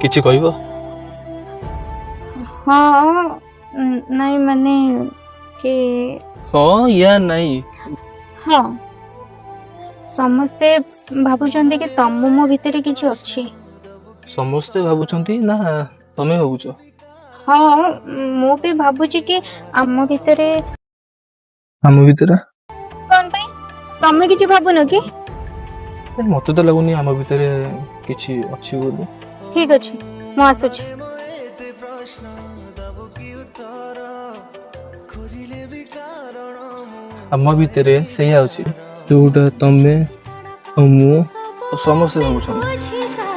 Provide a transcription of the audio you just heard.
କିଛି କହିବ? ହଁ, ନାଇଁ, ମାନେ କି ହଁ ୟା ନାଇଁ? ହଁ, ସମସ୍ତେ ଭାବୁଛନ୍ତି କି ତମ ମୋ ଭିତରେ କିଛି ଅଛି। ସମସ୍ତେ ଭାବୁଛନ୍ତି ନା ତମେ ଭାବୁଛ? ହଁ, ମୁଁ ବି ଭାବୁଛି କି ଆମ ଭିତରେ ଆମ ଭିତରେ? କଣ ପାଇଁ, ତମେ କିଛି ଭାବୁନ କି? ନାଇଁ, ମତେ ତ ଲାଗୁନି ଆମ ଭିତରେ କିଛି ଅଛି ବୋଲି। ଠିକ ଅଛି, ମୁଁ ଆସୁଛି। ଆମ ଭିତରେ ସେଇଆ ଅଛି ଯୋଉଟା ତମେ ଆଉ ମୁଁ ଆଉ ସମସ୍ତେ ଭାବୁଛନ୍ତି।